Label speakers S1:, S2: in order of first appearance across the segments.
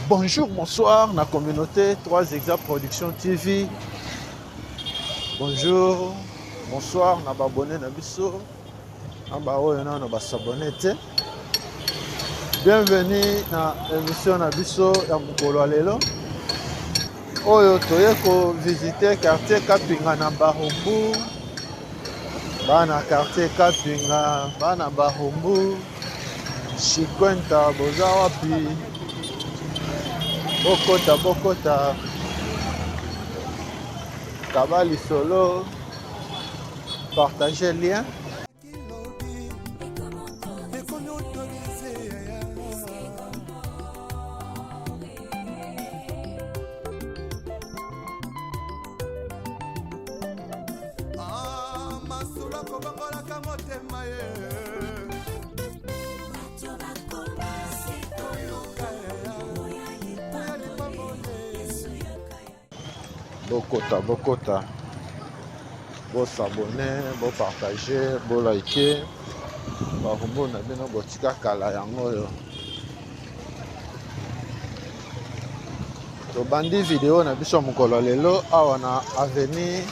S1: Bonjour, bonsoir, na communauté 3 Exa Production TV. Bonjour, bonsoir, na babonné na biso, na ba oyo nano ba s'abonner te. Bienvenue na émission na biso ya mokolo ya lelo. Oyo toye ko visiter quartier Kapinga na Barumbu. Bana quartier Kapinga, bana Barumbu. Chikwenta boza wapi? Bokota bokota. Kaba lisolo. Partager lien.
S2: Ah, masolo akobongolaka motema ye
S1: Bokota bokota. Bo s'abonner, bo partager, bo liker. Barumbu na bino botika kala yango oyo. Tobandi video na biso mokolo ya lelo awa na avenue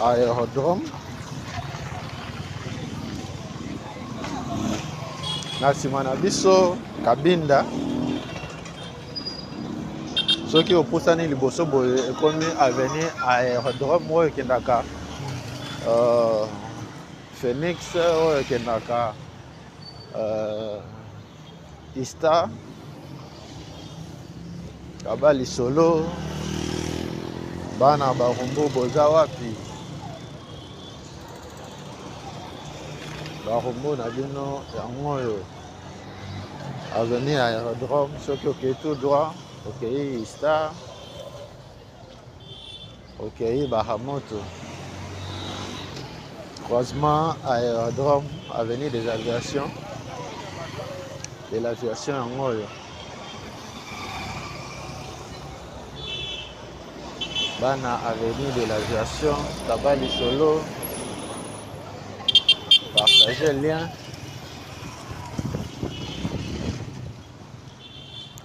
S1: aerodrome na nsima na biso Kabinda. Soki opusani liboso boye ekomi avenue aerodrome oyo ekendaka uh, Phoenix oyo ekendaka uh, Ista kaba lisolo bana barumbu boza wapi barumbu na bino yango oyo avenue aérodrome soki okei tout droit okei Ista okei Baramoto croisement aérodrome avenue des aviations de l'aviation yango oyo bana avenue de l'aviation kaba lisolo partage lien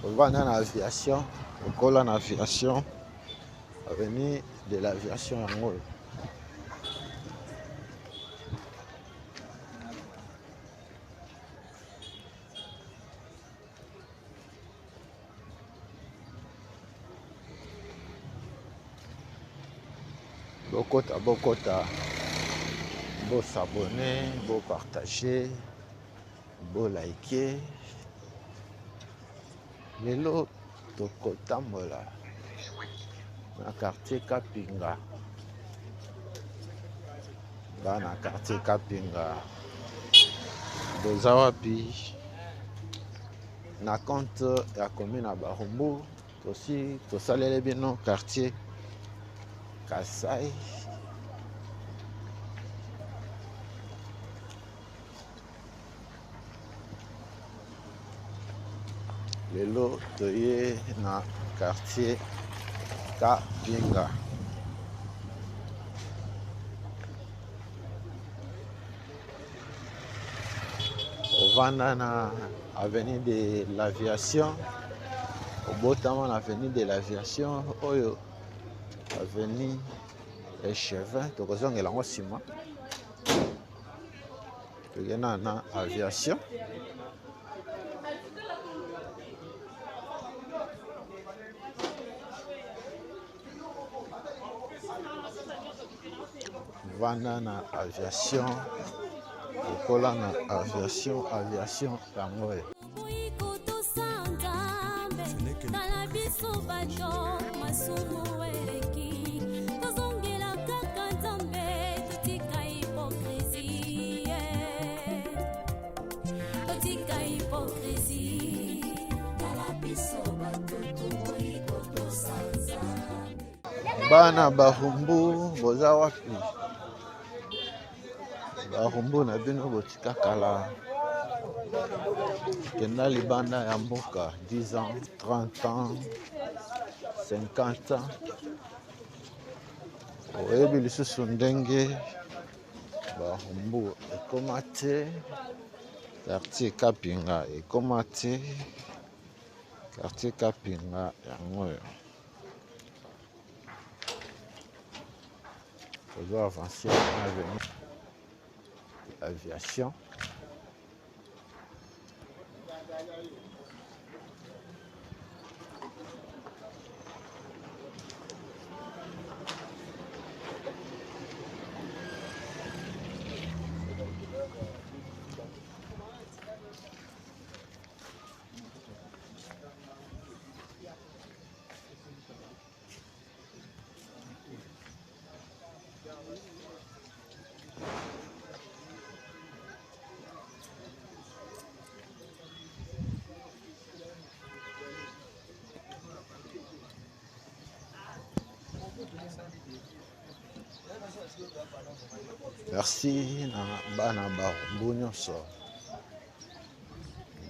S1: ovanda na aviation okola na aviation avenue de l'aviation yango oyo bokota bokota bosabone bopartage bolike lelo tokotambola na quartier Kapinga bana quartier Kapinga boza wapi na compte ya commune ya Barumbu tosi tosaleli bino quartier Kasai lelo toye na quartier Kapinga ovanda na avenue de l'aviation obotama na avenue de l'aviation oyo avenue echevin tokozongela yango nsima tokenda na aviation vanda na aviation okola na aviation aviation yango oyo
S3: Tala biso bato masumu eleki tozongela kaka nzambe totika hypocrisie totika hypocrisie tala biso bato toboyi kotosa nzambe
S1: bana barumbu boza wapi barumbu na bino botika kala kenda libanda ya mboka 10 ans 30 ans 50 ans Oyebi lisusu ndenge Barumbu ekoma te, quartier Kapinga ekoma te, quartier Kapinga yango oyo. Tozo avancer na avenue aviation. Merci na bana barumbu nyonso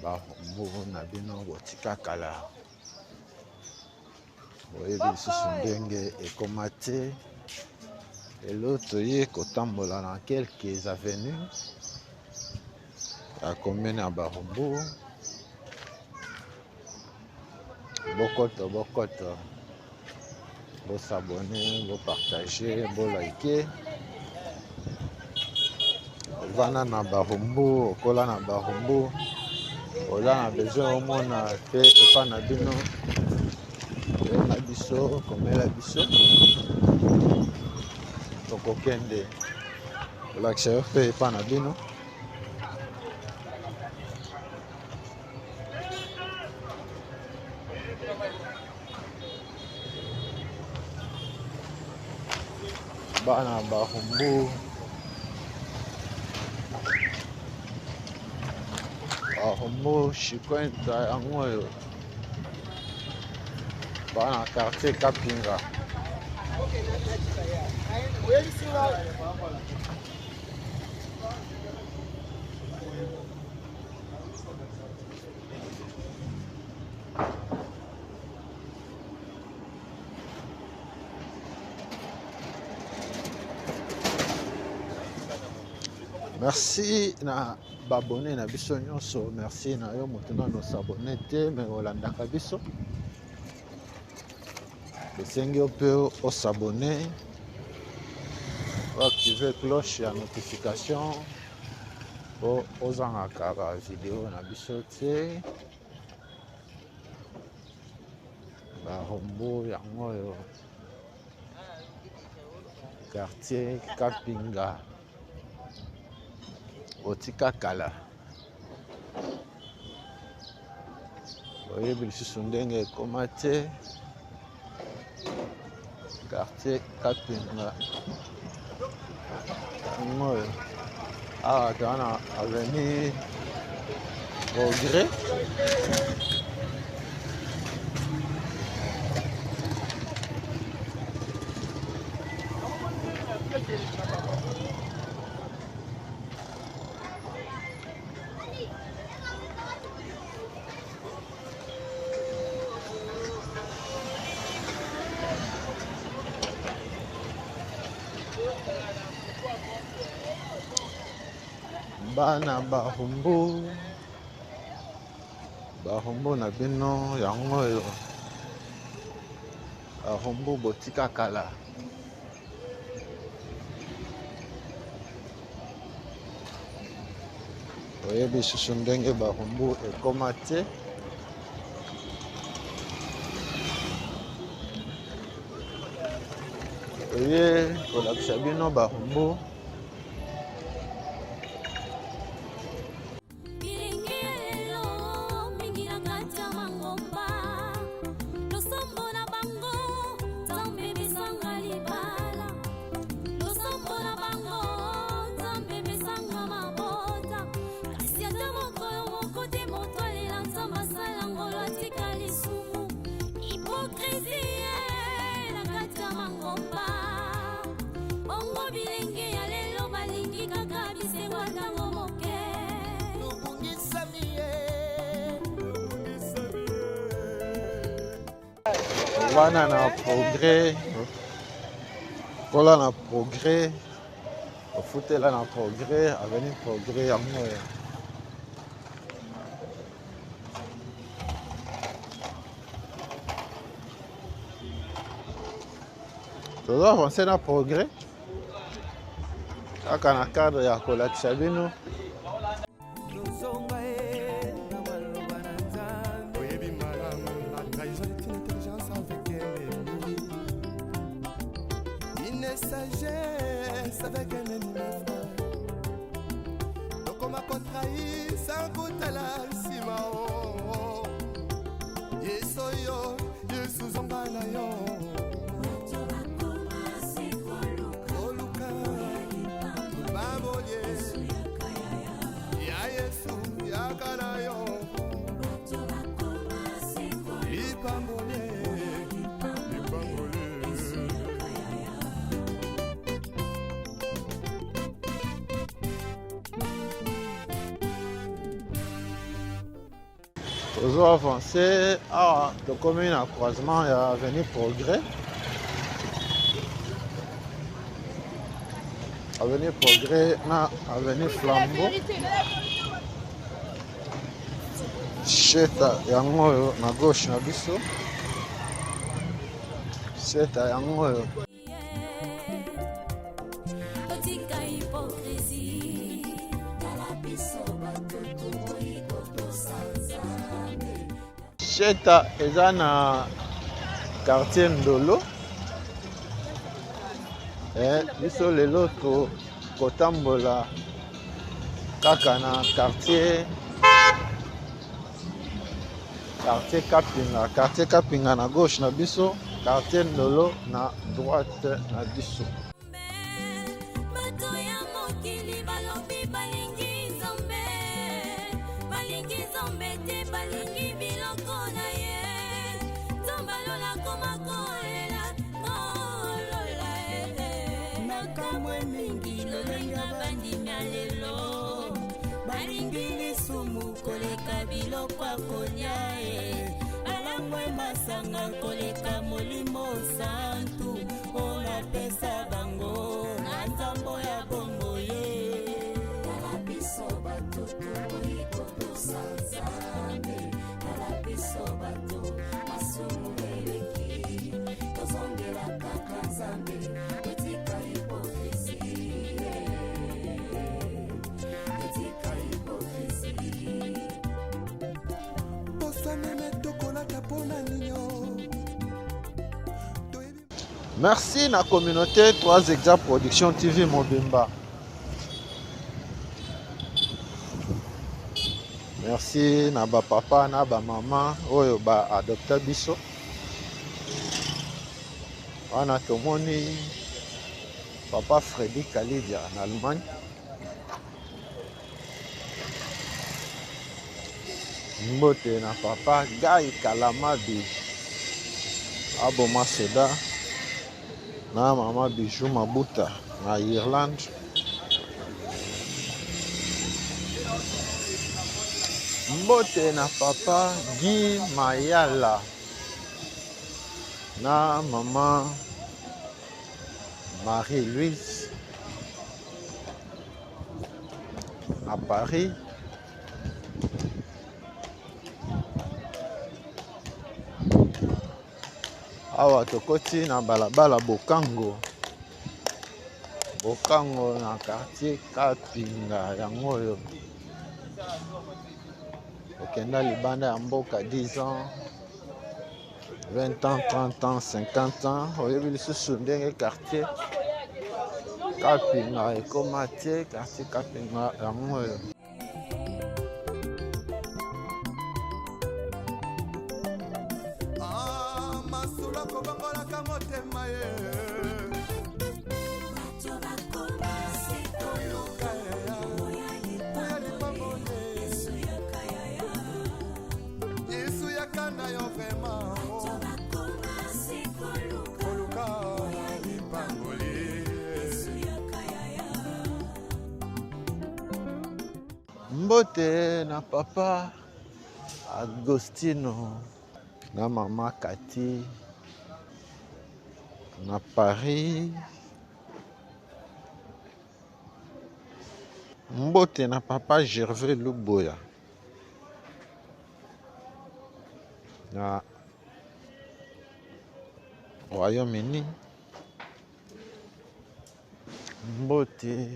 S1: barumbu na bino botika kala Boyebi lisusu ndenge ekoma te. Lelo toye kotambola na quelques avenues ya commune ya Barumbu. Bokoto bokoto, bo s'abonner, bo partager, bo liker. Ovanda na Barumbu, okola na Barumbu, oza na besoin omona pe epa na bino, benga biso, komela biso, tokokende kolakisa yo pe epa na bino. Bana Barumbu, Barumbu Chikwenta yango oyo bana quartier Kapinga. Merci na babone na biso nyonso. Merci na yo moto nano osabone te me olandaka biso, tosengi yo mpe osabone, oactive cloche ya notification mpo ozangaka bavideo na biso te. Barumbu yango oyo quartier Kapinga otika kala oyebi lisusu ndenge ekoma te quartier Kapinga yango oyo awa toza na avenue Progrès. Bana Barumbu, Barumbu na bino yango oyo, Barumbu botika kala. Oyebi lisusu ndenge Barumbu ekoma te. Toye kolakisa bino Barumbu.
S3: Bilenge lelo mingi na kati ya mangomba, losambo na bango Nzambe pesanga libala, losambo na bango Nzambe pesanga mabota, kasi ata mokolo moko te moto alela Nzambe asala ngolu atika lisumu, hypocrisie na kati ya mangomba. Bongo bilenge ya lelo balingi kaka bisengo ya ntango moke.
S2: Tobungisami ye.
S1: Wana na progrès. Kola na progrès, ofutela na progrès, avenue progrès yango oyo. Tozo avancer na progrès kaka na cadre ya kolakisa bino.
S2: Sagesse avec un ennemi, tokoma kotrahir sans kotala nsima. O Yesu, yo Yesu, zonga na yo koluka babolie ya Yesu, yaka na yo lipambolie, lipambolie.
S1: Tozo avance awa, tokomi na croisement ya avenue Progrès. Avenue Progrès na avenue Flambeau. Sheta yango oyo na gauche na biso, sheta yango oyo.
S3: Otika hypocrisie, tala biso bato toboyi kotosa Nzambe.
S1: Sheta eza na quartier Ndolo. Biso lelo tokotambola kaka na quartier Kapinga. Quartier Kapinga na gauche na biso, quartier Ndolo na droite na biso.
S3: Bato ya mokili balobi balingi Nzambe, balingi Nzambe te, balingi biloko na ye. Nzambe alola koma kolela kolola makambo mingi. Lolenga bandimi ya lelo balingi lisumu koleka biloko ya kolia ye, balangwe masanga koleka Molimo Santu oyo napesa bango na nzambo ya bongo ye. Tala biso bato toboyi kotosa Nzambe, tala biso bato masumu eleki, tozongela kaka Nzambe, totika hypocrisie, totika hypocrisie.
S2: Poso meme tokolata mpona ninio toyebi.
S1: Merci na communauté 3 Exa Production TV mobimba. Merci na ba papa na ba mama oyo ba adopta biso. Wana tomoni papa Freddy Kalidia na Allemagne. Mbote na papa Guy Kalamabi aboma soda na mama Bijou Mabuta na Irlande. Mbote na papa Guy Mayala na mama Marie-Louise à Paris. Awa tokoti na balabala Bokango. Bokango na quartier Kapinga yango oyo. Okenda libanda ya mboka 10 ans, 20 ans, 30 ans, 50 ans, oyebi lisusu ndenge quartier Kapinga ekoma te. Quartier Kapinga yango oyo.
S2: Ah, masolo akobongolaka motema ye.
S3: Bato bakoma se
S2: koluka
S3: oya
S2: oya lipamboli.
S3: Yesu yaka yaya.
S2: Yesu yaka na yo vraiment.
S3: Bato bakoma se koluka
S2: koluka lipamboli.
S3: Yesu yaka yaya.
S1: Mbote na papa Agostino na mama Kati na Paris. Mbote na papa Gervais Luboya na Royaume-Uni. Mbote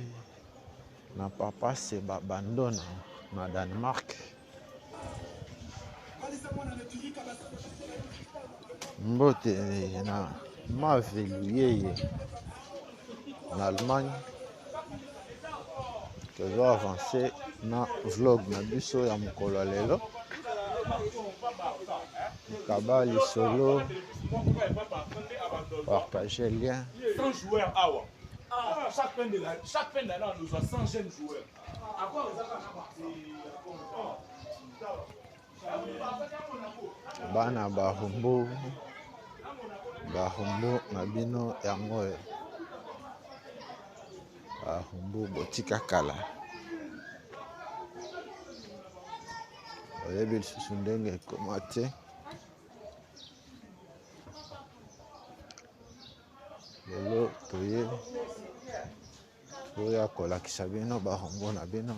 S1: na papa Seba Bandona na Danemark. Mbote na Mave Luyeye na Allemagne. Tozo avancer na vlog na biso ya mokolo ya lelo. Kaba lisolo, partager lien.
S4: 100 joueurs awa. Ah, chaque fin de la, chaque fin d'année, on nous a 100 jeunes joueurs.
S1: Bana Barumbu, Barumbu na bino yango oyo. Barumbu botika kala. Oyebi lisusu ndenge ekoma te. Lelo toye Toya kolakisa bino ba rombo na bino.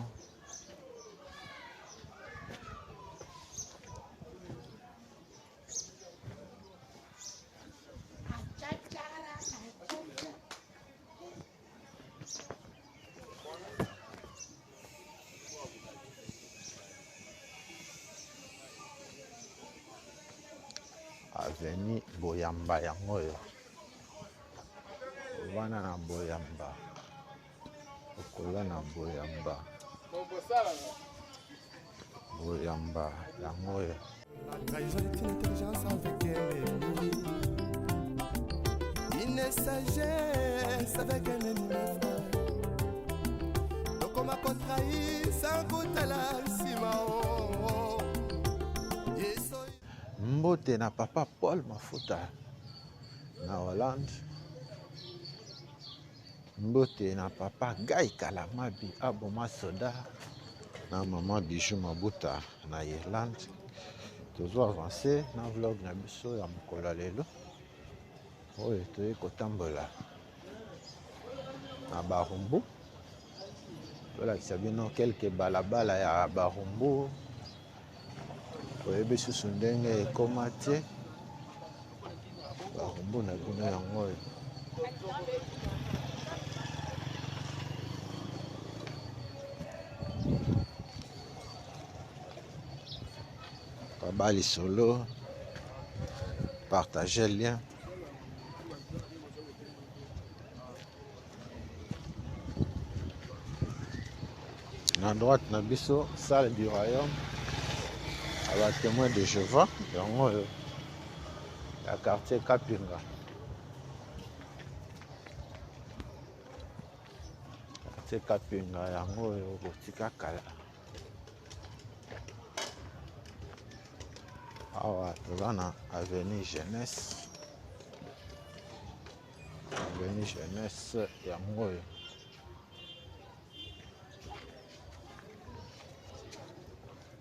S1: Avenue Boyamba yango oyo. Wana na boyamba okola na boyamba boyamba yango oyo.
S2: La trahison est une intelligence avec un ennemi. Une sagesse avec un ennemi, mes frères. Tokoma kotrahi sans kotala nsima oh, oh. Yesu
S1: Mbote na papa Paul Mafuta na Hollande. Mbote na papa Guy Kalamabi aboma soda na mama Bijou Mabuta na Irlande. Tozo avancer na vlog na biso ya mokolo ya lelo oyo toye kotambola na Barumbu, tolakisa bino quelques balabala ya Barumbu. Oyebi susu ndenge ekoma te barumbu na bino yango oyo. Kaba lisolo, partager lien. Na droite na biso salle du royaume ya ba témoins de Jéhovah yango oyo ya quartier Kapinga. Quartier Kapinga yango oyo botika kala. Awa toza na avenue Jeunesse. Avenue Jeunesse yango oyo.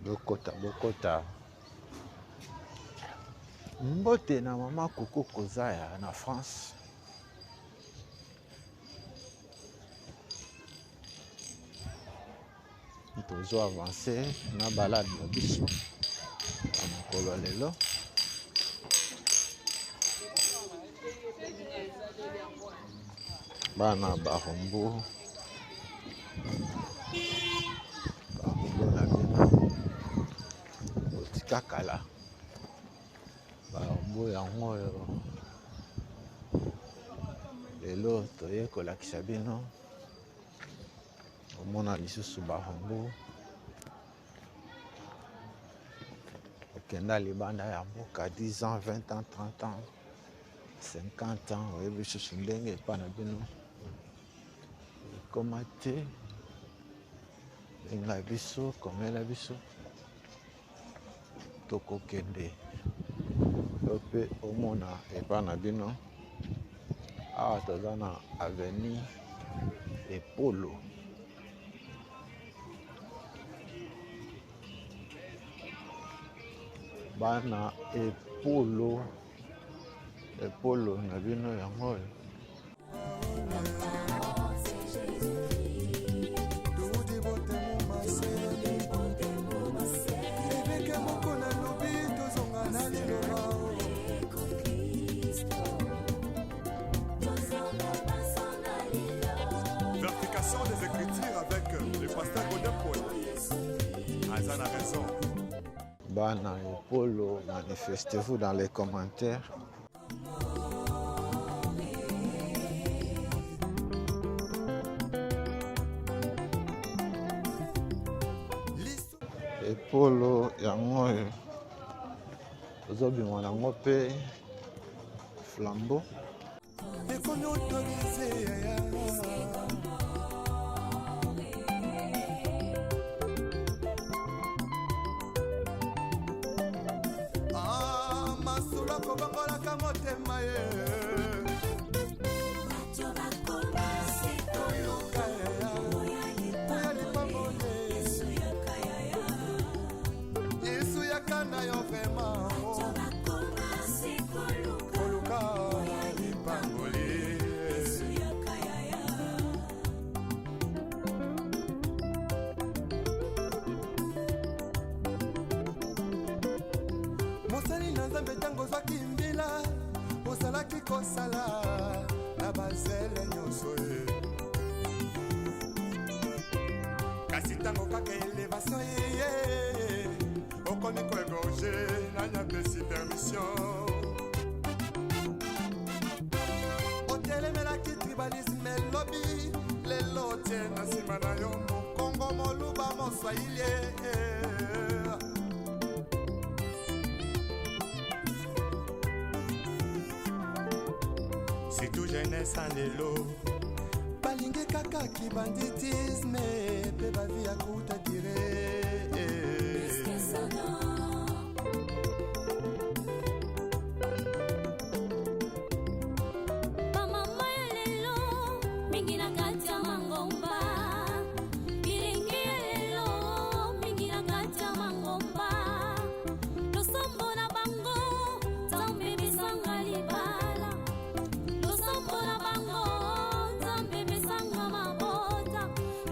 S1: Bokota bokota. Mbote na mama Koko Kozaya na France. Tozo avancer na balade na biso ya mokolo ya lelo. Bana Barumbu, Barumbu na bino botika kala. Barumbu yango oyo lelo toye kolakisa bino omona lisusu Barumbu okenda libanda ya mboka 10 ans 20 ans 30 ans 50 ans oyebi lisusu ndenge epa na bino ekoma te. Benga biso, komela biso, tokokende yo mpe omona epa na bino. Awa toza na avenue Epolo. Bana Epolo, Epolo na bino yango oyo. Bana Epolo, manifestez-vous dans les commentaires. Epolo yango oyo tozobima nango mpe flambeau.
S2: Ekomi autorise yaya. Ah, masolo akobongolaka motema ye. Koluka yaya. Oya lipamboli. Yesu yaka na yo vraiment. Koluka lipamboli. Mosali na Nzambe, ntango ozwaki mbila, ozalaki kosala na bazele nyonso ye. Kasi ntango kaka elevation eye, okomi koégorger. Nani apesi permission? Otelemelaki tribalisme elobi, lelo otie na nsima na yo mokongo, moluba, moswahili. Surtout jeunesse ya lelo balingi kaka kibanditisme mpe bavie ya courte durée.
S3: Bamama ya lelo mingi na kati ya mangomba, bilenge ya lelo mingi na kati ya mangomba, losambo na bango Nzambe besanga libala, losambo na bango Nzambe besanga mabota,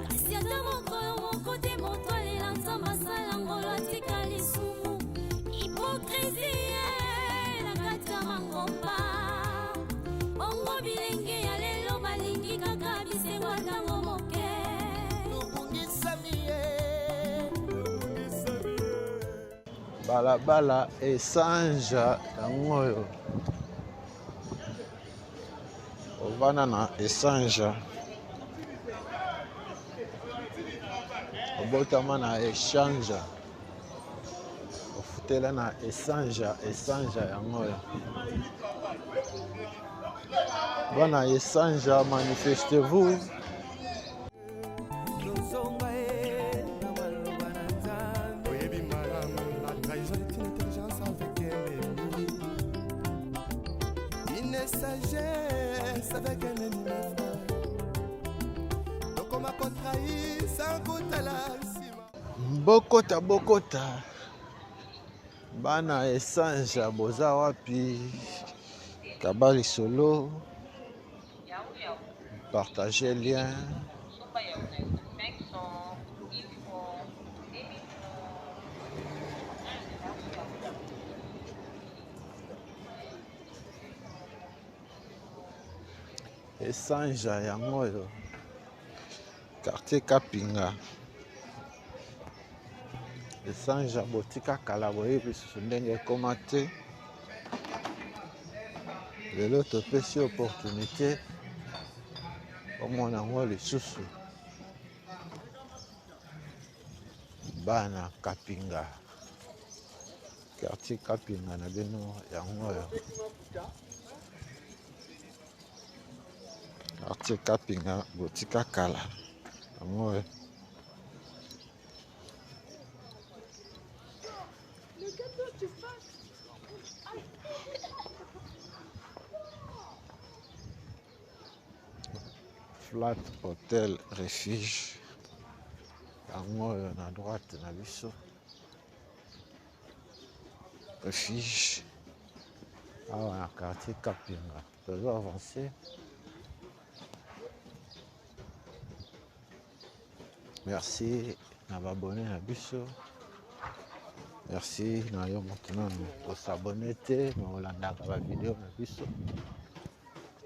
S3: kasi ata mokolo moko te moto alela Nzambe asala ngolo atika lisumu. Hypocrisie na kati ya mangomba. Bongo bilenge ya lelo balingi kaka bisengo ntango moke.
S2: Tobungisami ye.
S1: Balabala Esanja yango oyo. Ovanda na Esanja, obotama na Echanja, ofutela na Esanja. Esanja yango oyo. Bana Esanja, manifestez-vous.
S2: Tozonga ye na maloba na Nzambe. Oyebi malamu, la trahison est une intelligence avec ennemi, une sagesse avec un ennemi, mes frères. Tokoma kotrahir sans kotala nsima.
S1: Bokota, bokota, bana Esanja, boza wapi? Kaba lisolo, partage lien. Esanja yango oyo, quartier Kapinga. Esanja botika kala, boyebi lisusu ndenge ekóma te. Lelo topesi opportunité omona yango lisusu. Bana Kapinga, quartier Kapinga na bino yango oyo. Quartier Kapinga botika kala yango oyo.
S5: Le gâteau, tu fasses.
S1: Flat Hotel Refuge yango oyo na droite na biso. Refuge awa na quartier Kapinga. Tozo avance. Merci na baabonnés na biso. Merci na yo moto nanu os'abonner te me olandaka bavideo na biso.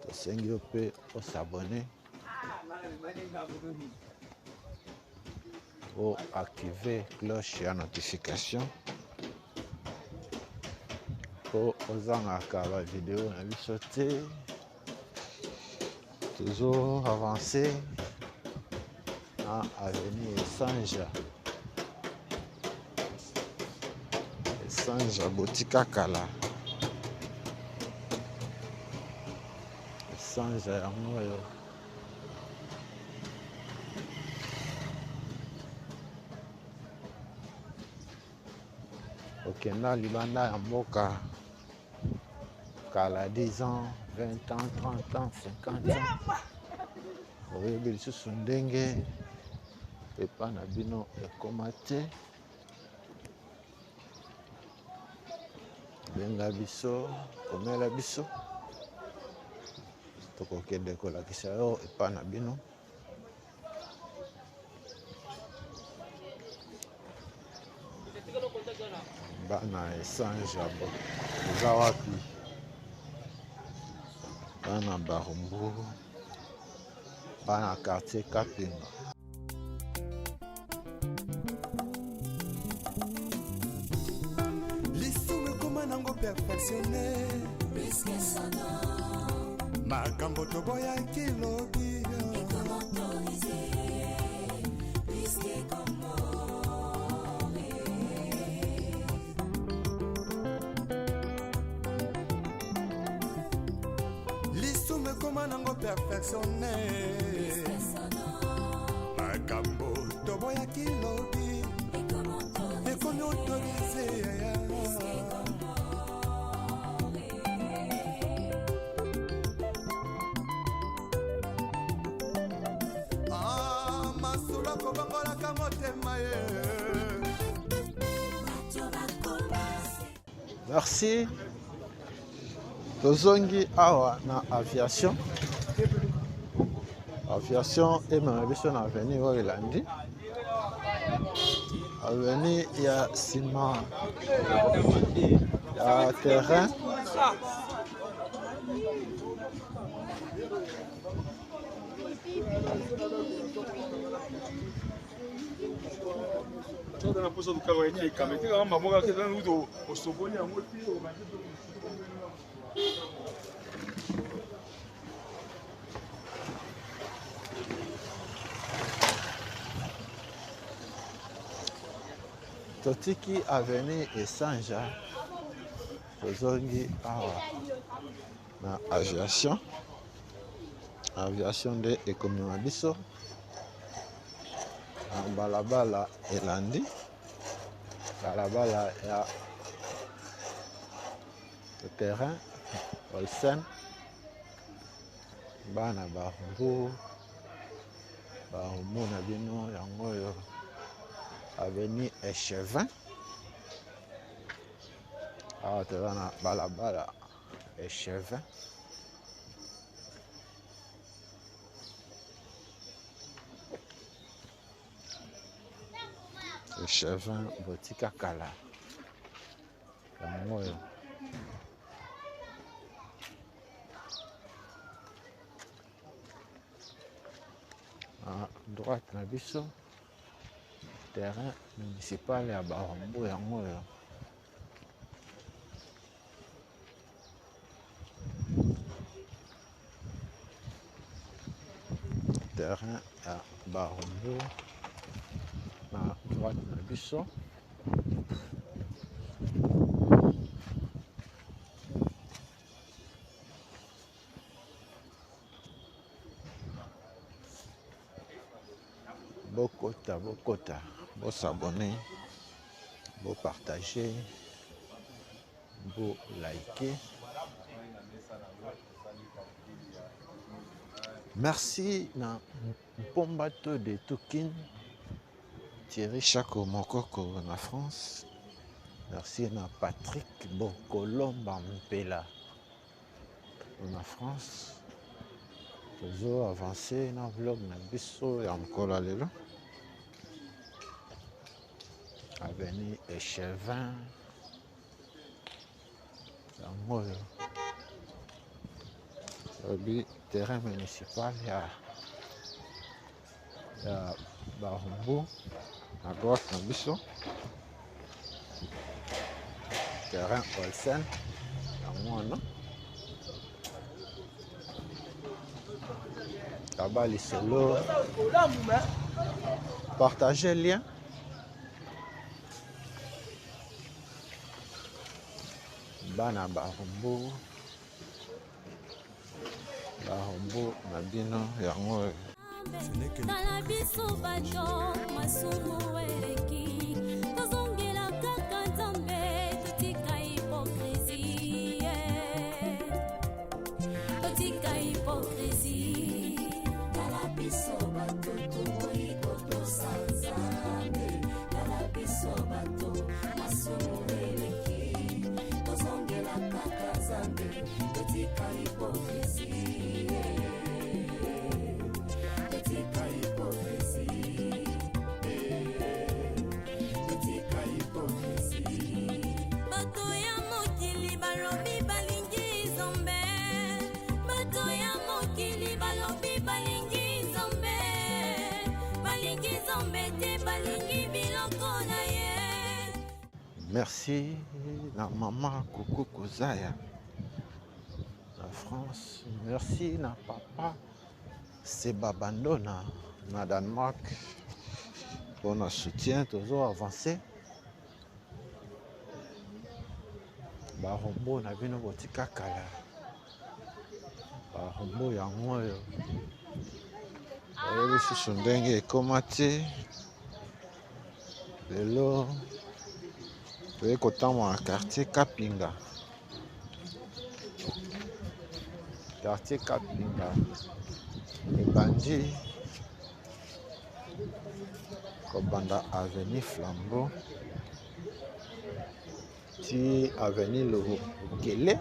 S1: Tosengi yo mpe os'abonner, oactiver cloche ya notification. mpo ozangaka ba video na biso te. Tozo avancer na avenue Esanja. Esanja botika kala. Esanja yango oyo. Okenda libanda ya mboka kala 10 ans, 20 ans, 30 ans, 50 ans, oyebi lisusu ndenge epa na bino ekoma te. Benga biso, komela biso, tokokende kolakisa yo epa na bino. Bana Esanja boza wapi? Bana Barumbu, bana quartier Kapinga.
S2: Lisumu ekoma nango perfectionne makambo toboyaki lobi. Lisumu ekoma nango perfectionne makambo toboyaki lobi ekomi autorise. Ah, masolo akobongolaka motema ye.
S1: Merci. Tozongi awa na aviation. Aviation emema biso na avenue oyo elandi. Avenue ya nsima ya terrain. Totiki avenue Esanja, tozongi awa na aviation. Aviation nde ekomema biso na balabala elandi, balabala ya terrain Olsen. Bana Barumbu, Barumbu na bino yango oyo, avenue Echevin. Awa toza na balabala Echevin. Echevin botika kala yango oyo. À droite na biso terrain municipal ya Barumbu yango oyo. Terrain ya Barumbu na droite na biso. Bokota, bokota, bosabone, bopartage, bolike. Merci na Mpombato de Tukin, Thierry Chako Mokoko na France. Merci na Patrick Bokolomba Mpela na France. Tozo avancer na vlog na biso ya mokolo ya lelo. Avenue Echevin yango oyo, oyebi terrain municipal ya Barumbu na droite na biso, terrain Olsen. yango wana. Kaba lisolo. Partager lien. Bana Barumbu. Barumbu na bino yango oyo.
S3: Tala biso bato masumu eleki tozongela kaka nzambe totika hipokrisi totika hipokrisi tala biso bato toboyi kotosa nzambe tala biso bato masumu eleki tozongela kaka nzambe totika hipokrisi totika hipokrisi totika hipokrisi bato ya mokili balobi balingi nzambe bato ya mokili balobi balingi nzambe balingi nzambe te balingi biloko na ye.
S1: Merci na mama Koko Kozaya na France. Merci na papa Seba Bandona na Danemark pour na soutien. Tozo avancer. Barombo na bino botika kala. Barombo yango oyo. Oyebi susu ndenge ekoma te. Lelo toye kotambola na quartier Kapinga. Quartier Kapinga ebandi kobanda avenue Flambeau ti avenue Lokele,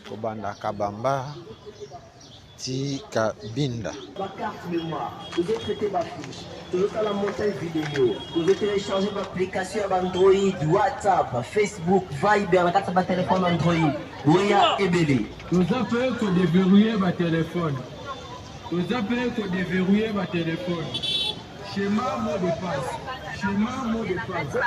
S1: kobanda Kabamba ti Kabinda.
S6: Ba carte mémoire, tozo traiter ba fiche, tozosala montage vidéo, tozo télécharger ba application ya ba Android, WhatsApp, Facebook, Viber na kati ya ba téléphone Android. Boya ebele.
S7: Toza mpe ko deverrouiller ba téléphone. Toza mpe ko deverrouiller ba téléphone. Schéma mot de passe. Schéma mot de passe.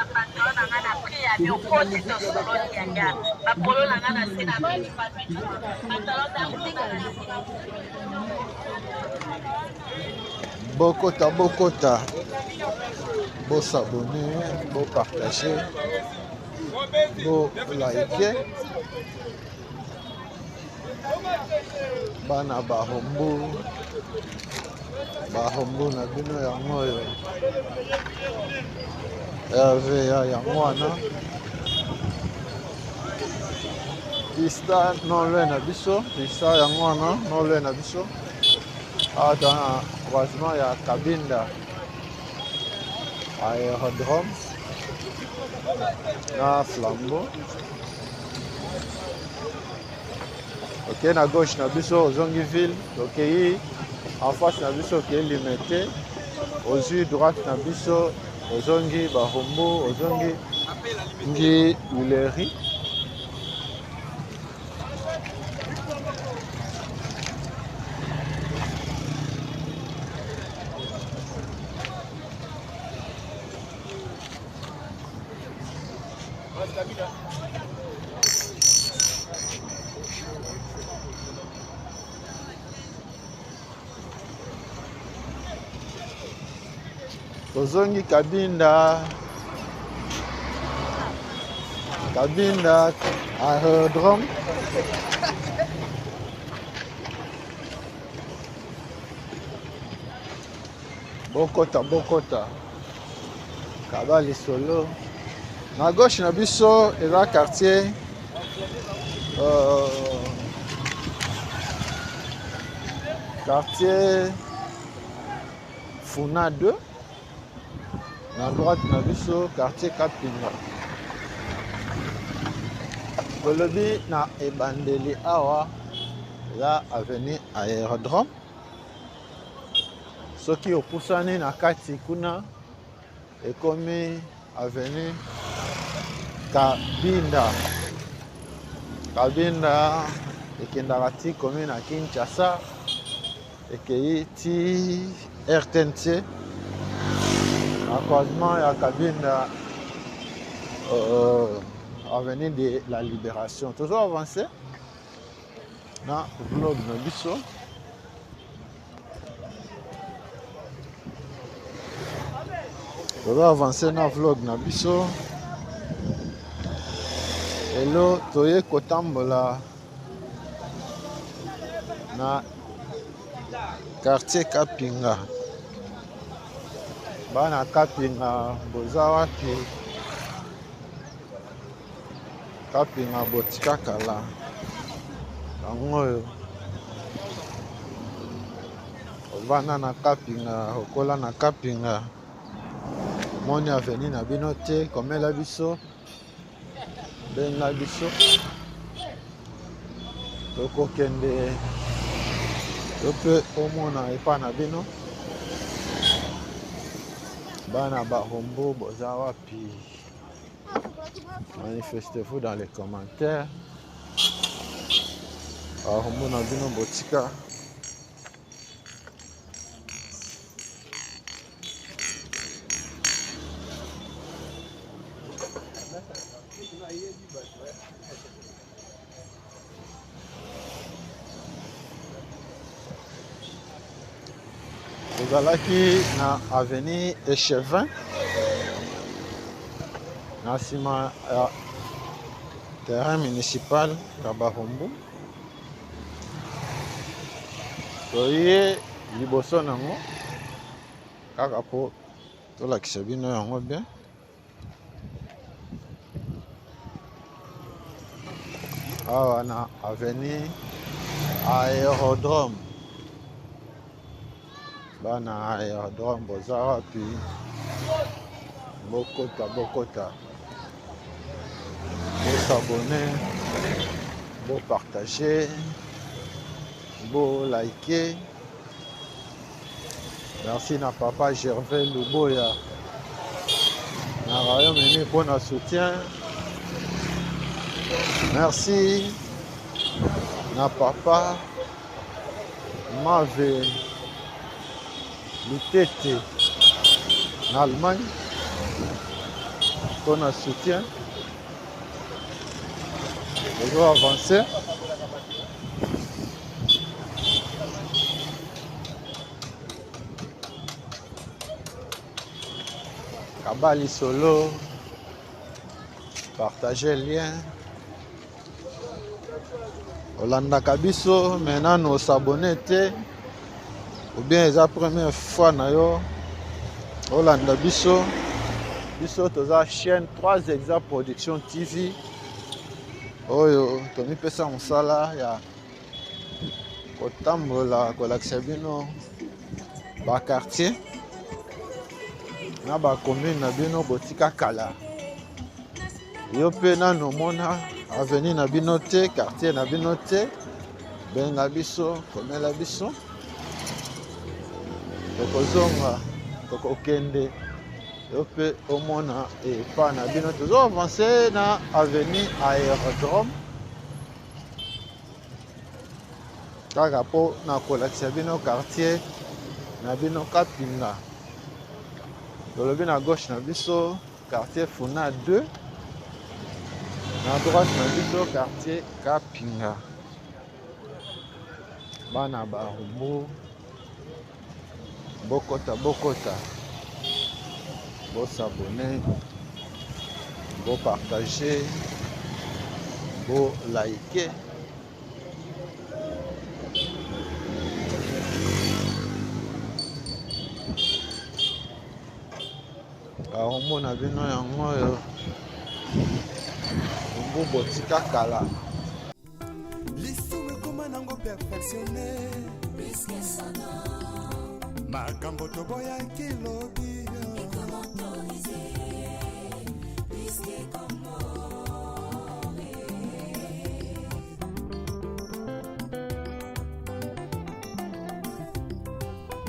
S1: Bokota, bokota, bosabone, bopartage, bolike. Bana Barumbu, Barumbu na bino yango oyo. RVA yango wana. Pista non loin na biso, pista yango wana non loin na biso. Awa toza na croisement ya Kabinda aérodrome na Flambeau. Okei na gauche na biso ozongi ville, okei en face na biso okei Limete, ozwi droite na biso ozongi Barumbu, ozongi ngi Huilerie. Tozongi Kabinda, Kabinda aérodrome. Bokota, bokota. Kaba lisolo. Na gauche na biso eza quartier quartier Funa 2. Na droite na biso quartier Kapinga. Tolobi na ebandeli awa eza avenue aérodrome. Soki opusani na kati kuna ekomi avenue Kabinda. Kabinda ekendaka ti commune ya Kinshasa, ekei ti RTNC na croisement ya Kabinda. avenue de la Libération. Tozo avancer na vlog na biso. Tozo avancer na vlog na biso. Lelo toye kotambola na quartier Kapinga. Bana Kapinga boza wapi? Kapinga botika kala. Yango oyo ovanda na Kapinga, okola na Kapinga, moni avenue na bino te, komela biso, benga biso, tokokende to mpe omona epa na bino. Bana Barumbu boza wapi? Manifestez-vous dans les commentaires. Barumbu na bino botika. Tozalaki na avenue Echevin na nsima ya terrain municipal ya Barumbu. Toye liboso nango kaka mpo tolakisa bino yango bien. Awa na avenue Aérodrome. Bana aérodrome boza wapi? Bokota, bokota, bosabone, bopartage, bolike. Merci na papa Gervais Luboya na Royaume-Uni pour notre soutien. Merci na papa Mave Lutete na Allemagne pour notre soutien. Nous allons avancer. Kabali solo, partager lien. Olandaka biso mais nanu osabone te, ou bien eza première fois na yo olanda biso. Biso toza chaîne 3 Exa Production TV oyo tomipesa mosala ya kotambola kolakisa bino ba quartier na ba commune na bino botika kala. Yo pe nanu omona avenue na bino te, quartier na bino te, benga biso, komela biso, tokozonga, tokokende yo pe omona epa na bino. Tozo avancer na avenue Aérodrome kaka po na kolakisa bino quartier na bino Kapinga. Tolobi na gauche na biso quartier Funa 2, na droite na biso quartier Kapinga. Bana Barumbu, bokota, bokota, bosabone, bopartage, bolike. Barumbu na bino yango oyo, Barumbu botika kala.
S2: Lisumu ekoma nango perfectionné. Makambo toboyaki lobi.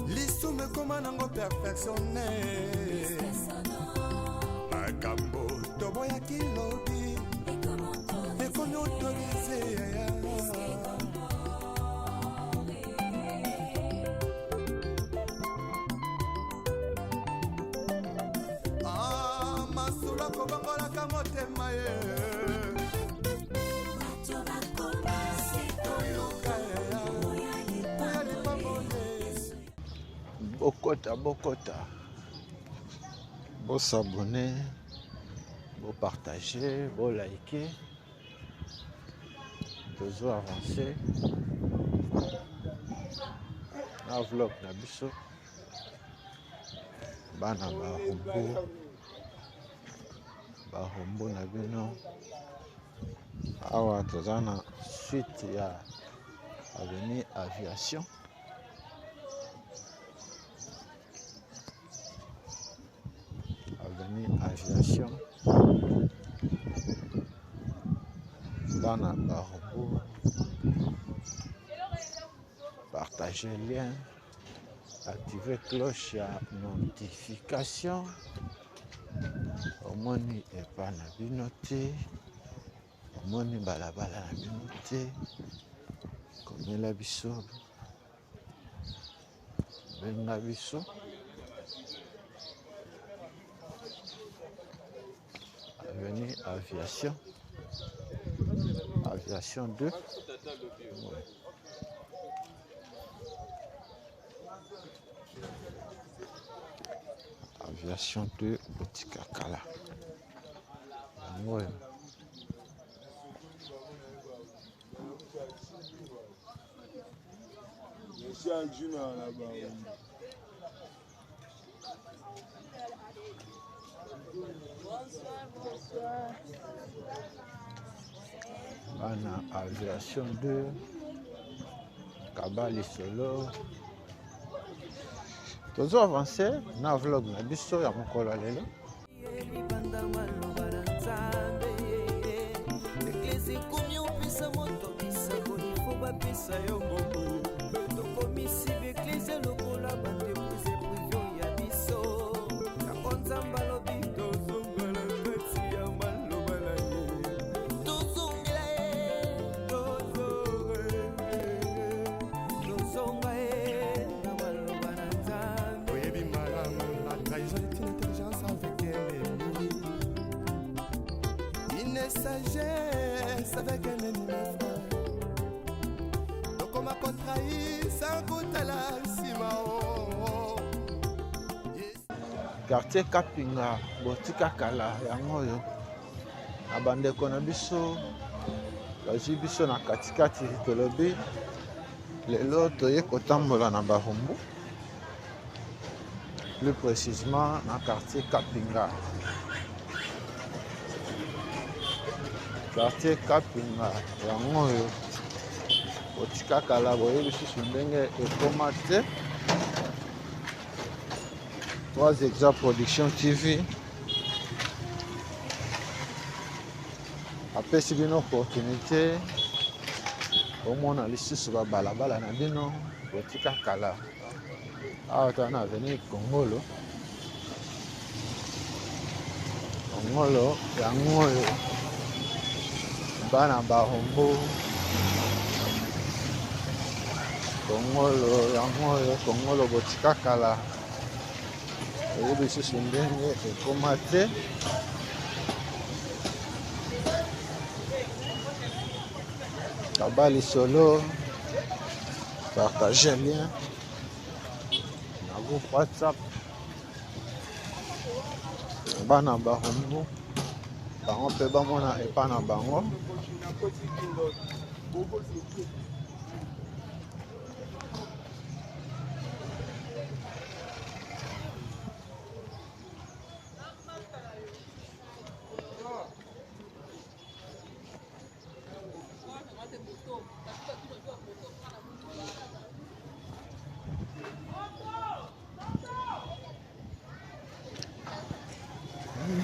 S2: Lisumu ekoma nango perfectionné. Makambo toboyaki lobi. Ekomi autorisé. Ah, masolo akobongolaka motema ye.
S1: Bokota, bokota. Bo s'abonner, bo partager, bo liker. Tozo avancer na vlog na biso. Bana Barumbu, Barumbu na bino. Awa toza na suite ya avenue Aviation. Avenue Aviation. Bana Barumbu, partager lien, activer cloche ya notification. Omoni epa na bino te, omoni balabala na bino te, komela biso, benga biso. Avenue Aviation, Aviation 2. Ouais. Aviation 2 botika kala yango oyo. Bana Aviation 2 kaba lisolo, tozo avancer na vlog na biso ya mokolo ya lelo.
S8: Libanda maloba na Nzambe, eglise ekomi opesa moto bisakoli fo bapesa yo bomoi. Tokomisi baeglise lokola baentreprise prive ya biso. Yango Nzambe alobi tozongela kati ya maloba na ye, tozongela ye, tozonga ye na maloba na Nzambe.
S2: Oyebi malamu, la trahison est une intelligence avec un ennemi, une sagesse avec un ennemi, mes frères. Tokoma kotrahir sans kotala nsima oh, oh. Yes.
S1: Quartier Kapinga botika kala yango oyo na bandeko na biso bazwi biso na katikati. Tolobi lelo toye kotambola na Barumbu, plus précisément na quartier Kapinga. Quartier Kapinga yango oyo botika kala, boyebi susu ndenge ekoma te. 3 Exa Production TV apesi bino opportunité omona lisusu babalabala na bino botika kala. Awa toza na avenue Kongolo, Kongolo yango oyo bana Barumbu, Kongolo yango oyo, Kongolo botika kala, oyebi lisusu ndenge ekoma te. Kaba lisolo, partage lien na groupe WhatsApp bana Barumbu bango mpe bamona epa na bango.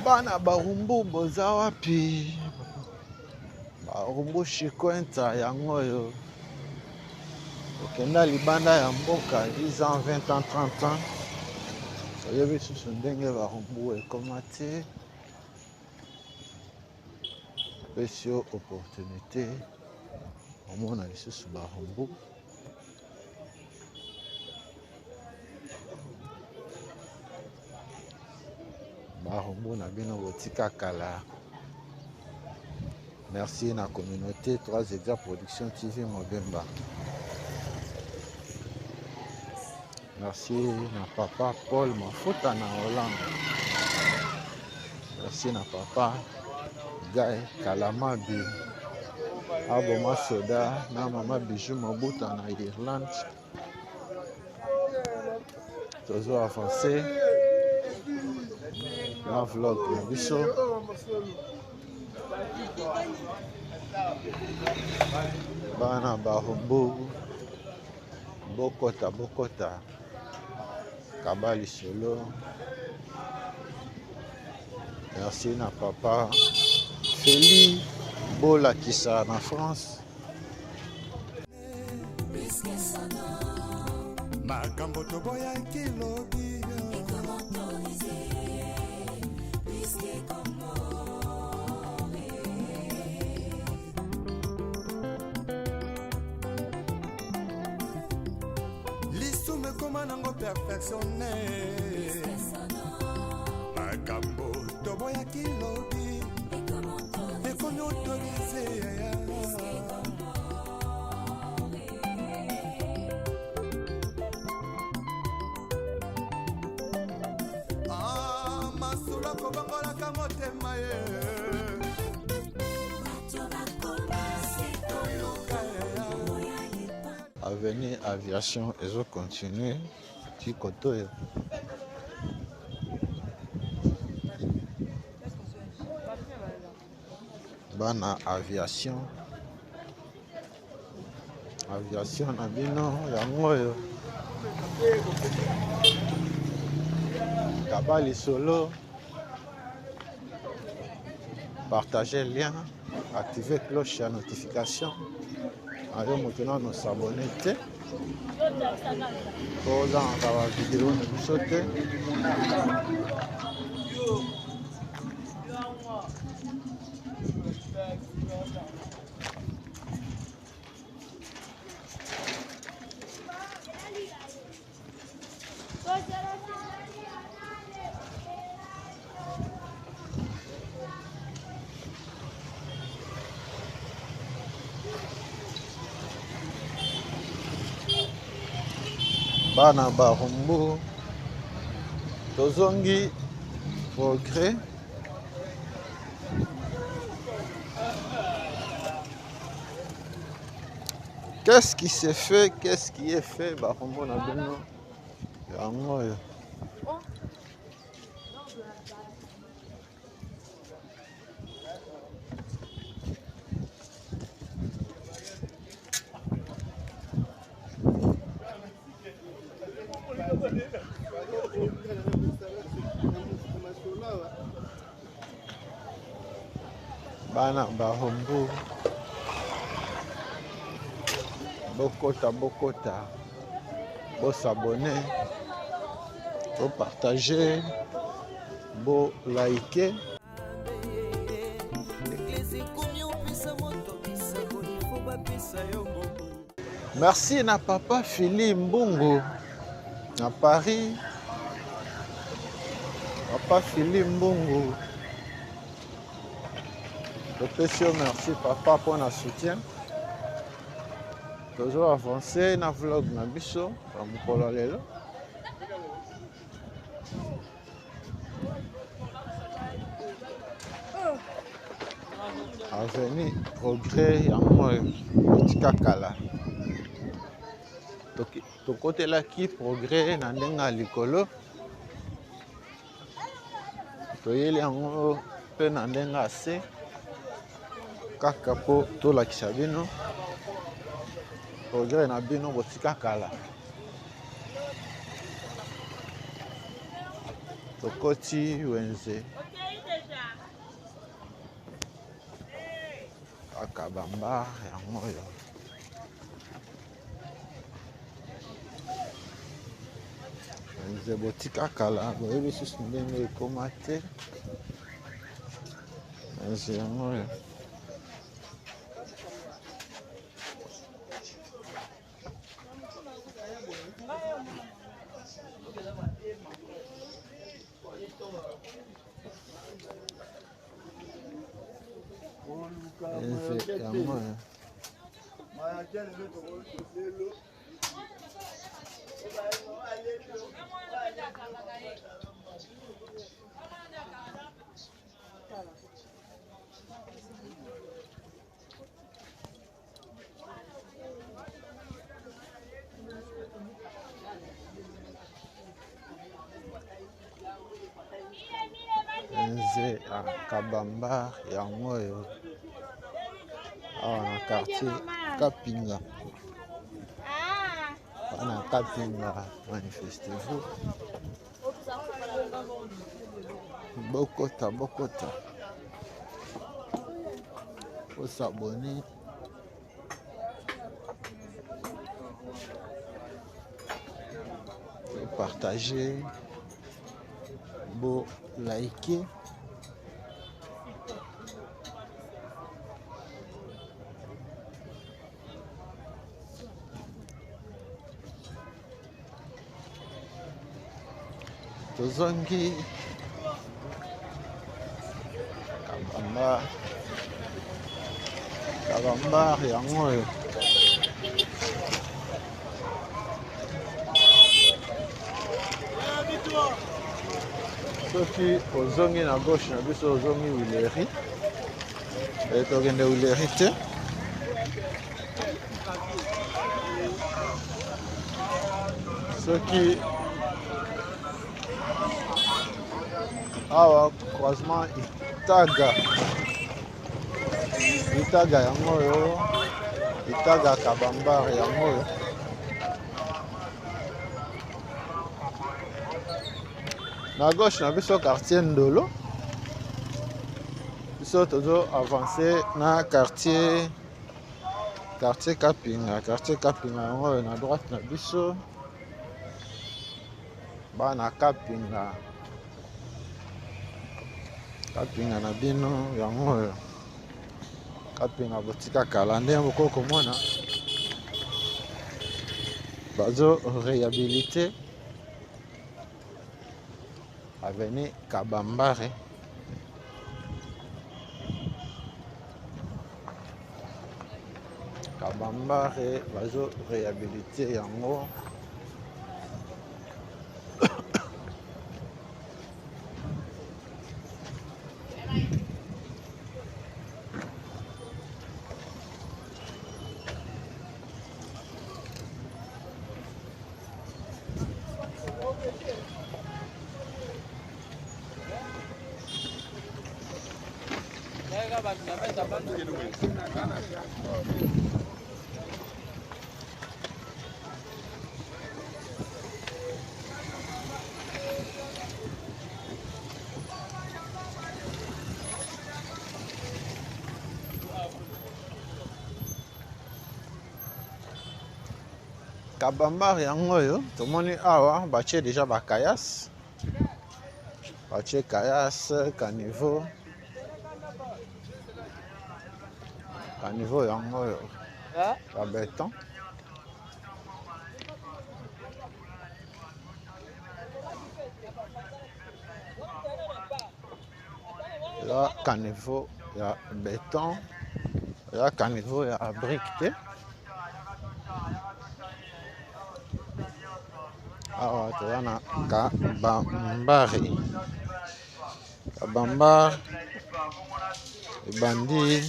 S1: Bana Barumbu boza wapi? Barumbu Chikwenta yango oyo okenda libanda ya mboka 10 ans, 20 ans, 30 ans, oyebi susu ndenge Barumbu ekoma te. Apesi yo opportunité omona lisusu Barumbu. Barumbu na bino botika kala. Merci na communauté 3 Exa Production TV Mobemba. Merci na papa Paul Mafuta na Hollande. Merci na papa Guy Kalamabi aboma soda na mama Bijou Mabuta na Irlande. Tozo avancer na vlog na biso. Bana Barumbu bokota bokota kaba lisolo. Merci na papa Feli Bolakisa na France.
S2: Makambo toboyaki lobi lisumu ekoma nango perfectionne makambo toboyaki lobi ekomi autorise. Ah, masolo akobongolaka motema ye.
S1: Avenue Aviation ezo continuer ti koto oyo. Bana aviation, aviation na bino yango oyo. Kaba lisolo, partager lien, activer cloche ya notification. Ayo moto nano s'abonner te po ozangaka ba video na biso te. Bana Barumbu tozongi progrès. Qu'est-ce qui s'est fait? Qu'est-ce qui est fait? Barumbu na bino yango oyo. Bana Barumbu bokota bokota, bosabone, bopartage, bolike. Merci na papa Philippe Mbungu na Paris. Papa Philippe Mbungu, topesi yo merci papa mpona soutien. Tozo avancer na vlog na biso ya mokolo lelo. Avenue Progrès yango oyo etika kala. Tokotelaki Progrès na ndenge ya likolo, toyeli yango mpe na ndenge ya se kaka mpo tolakisa bino Progrès na bino botika kala. Tokoti wenze kaka bamba yango oyo. Wenze botika kala, boyebi susu ndenge ekoma te. Wenze yango oyo. Wenze yango oyo. Kabamba yango oyo awa na quartier Kapinga. Bana Kapinga, manifestez-vous. Bokota, bokota. Bosabone. Partager. Bo liker. Tozongi Kabamba, Kabamba yango oyo. Soki ozongi na gauche na biso ozongi Wileri, tokende Wileri te. Soki awa croisement Itaga, Itaga yango oyo, Itaga Kabambar yango oyo. Na gauche na biso quartier Ndolo, biso tozo avancer na quartier Kapinga, quartier Kapinga yango oyo na droite na biso. Bana Kapinga, Kapinga na bino yango oyo. Kapinga botika kala nde bokoki komona bazo réhabiliter avenue Kabambare. Kabambare bazo réhabiliter yango. Kabambar yango oyo tomoni awa batie deja ba kayas, batie kayas caniveau, caniveau yango oyo ya beton. Ya caniveau ya beton, ya caniveau ya brique te. Awa toza na Kabambare, Kabambare ebandi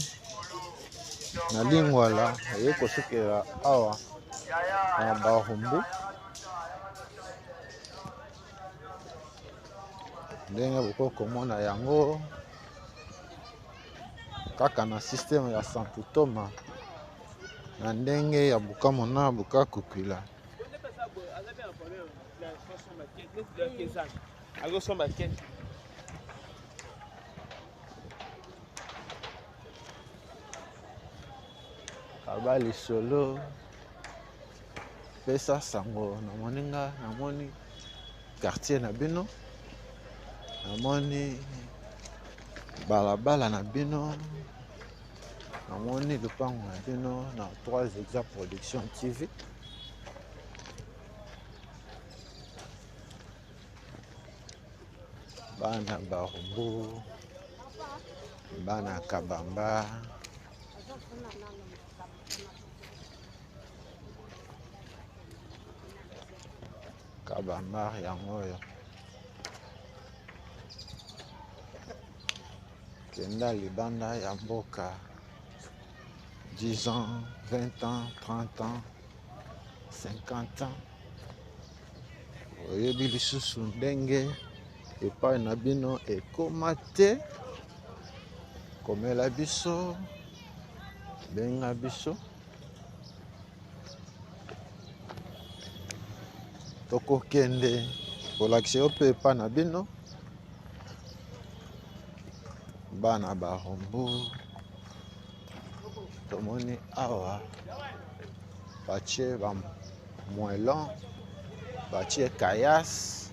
S1: na Lingwala eye kosukela awa na Barumbu. Ndenge bokoki komona yango kaka na systeme ya Santo Thomas na ndenge ya Bukamona Bukakukila. Kaba lisolo pesa sango na moninga, namoni quartier na bino, namoni balabala na bino, namoni lupango na bino na 3 Exa Production TV. Bana Barumbu, bana Kabamba. Kabamba yango oyo. Kenda libanda ya mboka 10 ans, 20 ans, 30 ans, 50 ans. Oyebi lisusu ndenge epai na bino ekoma te. Komela biso, benga biso. Tokokende kolakisa yo mpe epa na bino bana barumbu. Tomoni awa batie ba moellon, batie caillasse,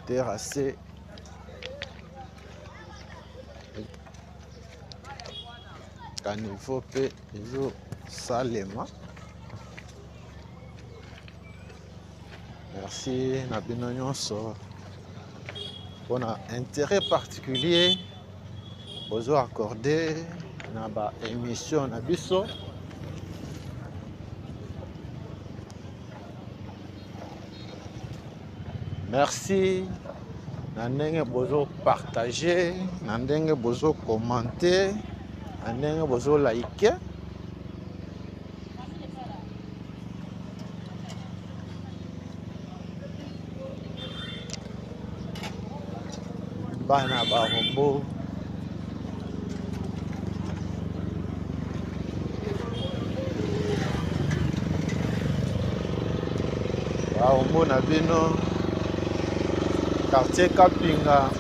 S1: terrasse. Caniveau mpe ezosalema. Merci na bino nyonso mpona intérêt particulier bozo accordé na ba émission na biso. Merci na ndenge bozo partager, na ndenge bozo commenter, na ndenge bozo liker. Bana barombo barombo na bino quartier Kapinga.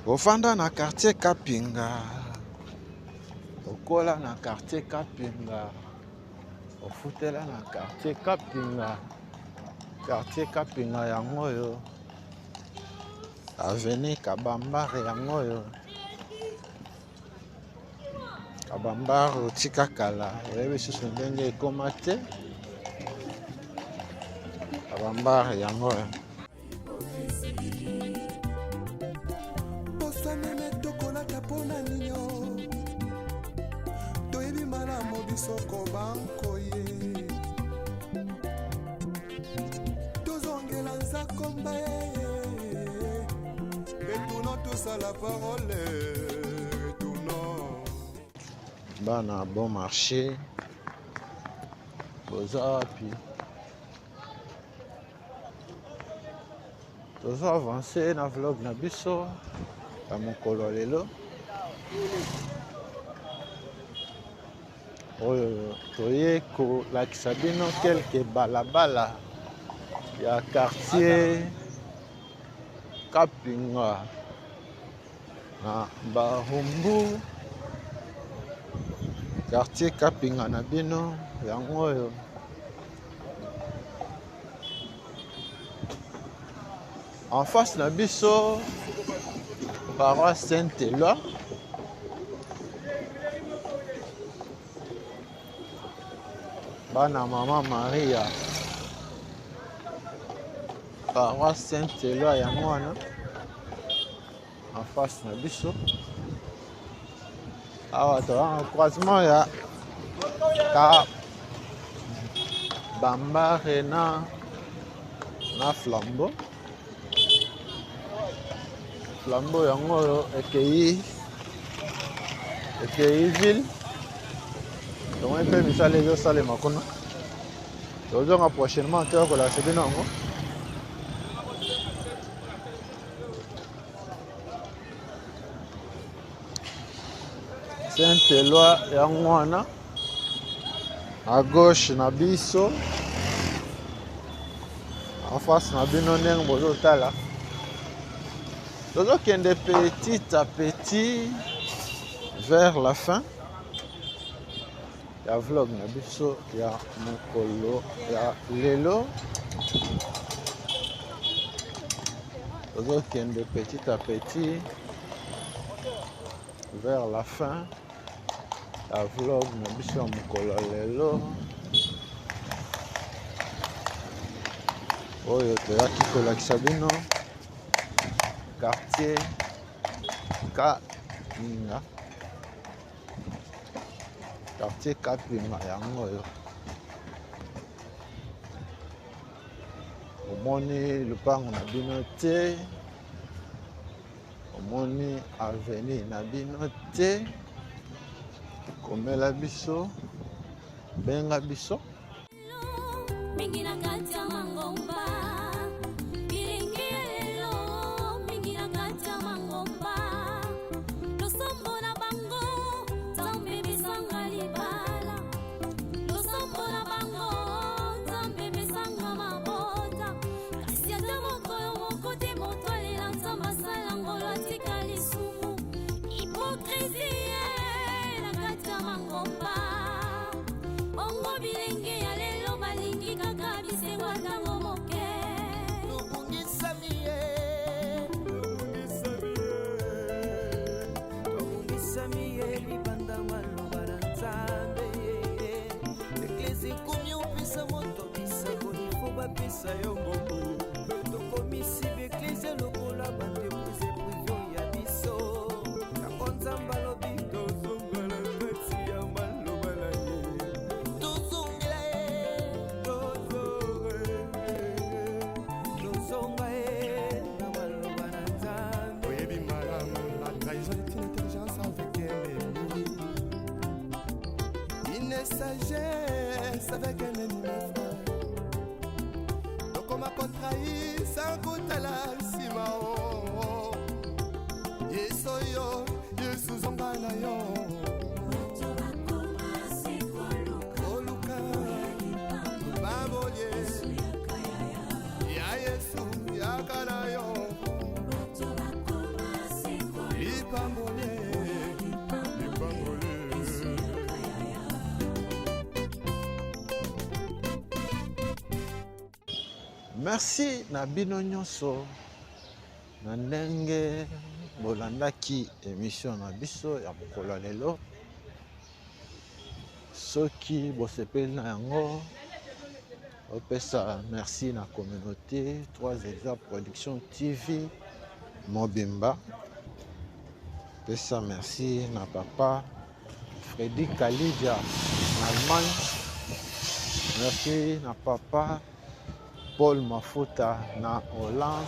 S1: Ofanda na quartier Kapinga, okola na quartier Kapinga, ofutela na quartier Kapinga. Quartier Kapinga yango oyo, avenue Kabambare yango oyo. Kabambare otika kala, oyebi susu ndenge ekoma te. Kabambare yango oyo.
S2: Posa meme tokolata mpona ninyo, toyebi malamu biso kobankoye, tozongela nzakomba ye, retournons tous à la parole, retournons.
S1: Bana bon marché, boza wapi? Tozo avancer na vlog na biso ya mokolo ya lelo oyo toye kolakisa bino quelques balabala ya quartier Kapinga na Barumbu. Quartier Kapinga na bino yango oyo. En face na biso paroisse Saint-Éloi. Bana mama Maria, paroisse Saint-Éloi yango wana en face na biso. Awa toza na croisement ya ka Bambare na Flambeau. Flambeau yango oyo ekei ville. Tomoni mpe misala ezosalema kuna. Tozonga prochainement toya kolakisa bino yango. Saint-Éloi yango wana à gauche na biso, en face na bino ndenge bozotala. Tozokende petit à petit vers la fin ya vlog na biso ya mokolo ya lelo. Tozokende petit à petit vers la fin ya vlog na biso ya mokolo ya lelo oyo toyaki kolakisa bino quartier Kapinga. Quartier Kapinga yango oyo. Omoni lupango na bino te, omoni avenue na bino te, komela biso, benga biso.
S3: Mingi na kati ya mangomba, bilingi lelo mingi na kati ya mangomba, losambo na bango Nzambe pesanga libala, losambo na bango Nzambe pesanga mabota, kasi ata mokolo moko te moto alela Nzambe asala ngolo atika lisumu, hypocrisie na kati ya mangomba. Bongo bilenge ya lelo balingi kaka bisengo ntango moke.
S8: Tobungisami ye, tobungisami ye libanda maloba na Nzambe. Eklesi ekomi opesa moto bisakoli fo bapesa yo mbongo. Tokomisi baeklezia lokola baentreprise prive ya biso. Yango Nzambe alobi tozonga na kati ya maloba na ye, tozongela ye, tozonga ye na maloba na Nzambe.
S2: Oyebi malamu, la trahison est une intelligence avec un ennemi, une sagesse avec un ennemi, mes frères. Tokoma kotrahir sans kotala nsima. O Yesu oyo, Yesu zonga na yo. Koluka babolie ya Yesu, yaka na yo lipambolie, lipambolie.
S1: Merci na bino nyonso na ndenge bolandaki émission na biso ya mokolo ya lelo. Soki bosepeli na yango, opesa merci na communauté 3 Exa Production TV mobimba. Pesa merci na papa Freddy Kalidia na Allemagne. Merci na papa Paul Mafuta na Hollande.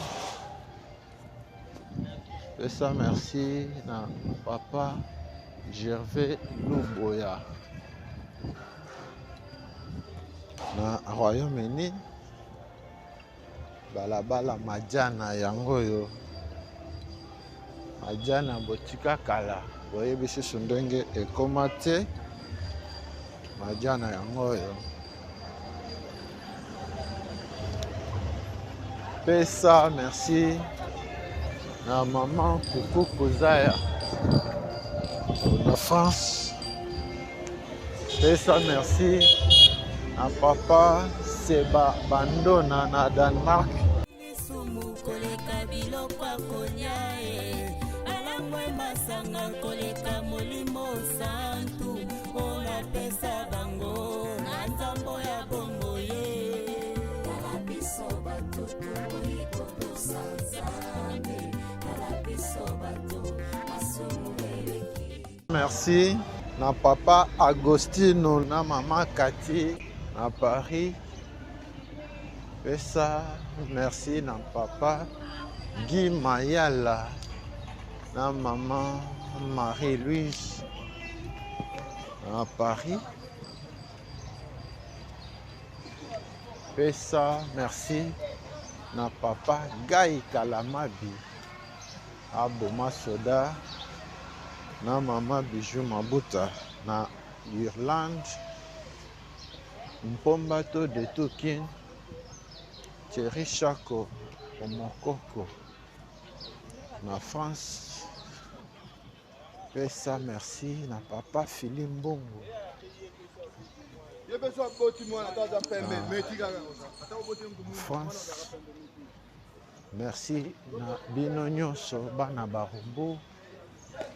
S1: Pesa merci na papa Gervais Luboya na Royaume-Uni. Balabala Madiana yango oyo, Madiana botika kala, boyebi susu ndenge ekoma te. Madiana yango oyo. Pesa merci na maman Kuku Kozaya na France. Pesa merci na papa Seba Bandona na Danemark.
S3: Lisumu koleka biloko ya kolia e, alangwe masanga koleka molimo santu oyo napesa bango na nzambo ya bongo ye. Tala biso bato toboyi kotosa Nzambe, tala biso bato masumu eleki.
S1: Merci na papa Agostino na mama Kati na Paris. Pesa merci na papa Guy Mayala na mama Marie-Louise na Paris. Pesa merci na papa Guy Kalamabi aboma soda na mama Bijou Mabuta na Irlande. Mpombato de Tukin, Thierry Chako Omokoko na France. Pesa merci na papa Philippe Mbongo. France. Merci na bino nyonso bana Barumbu,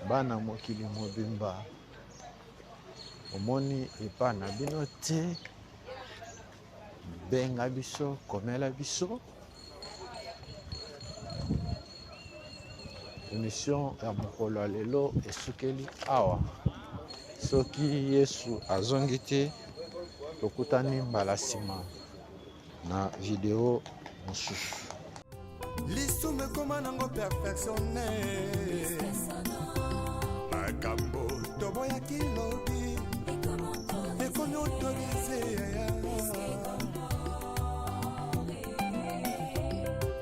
S1: bana mokili mobimba. Omoni epa na bino te, benga biso, komela biso. Émission ya mokolo ya lelo esukeli awa. Soki Yesu azongi te, tokutani mbala nsima na video. mosusu.
S2: Lisumu ekoma nango perfectionne. Makambo toboyaki lobi ekomi autorise yaya.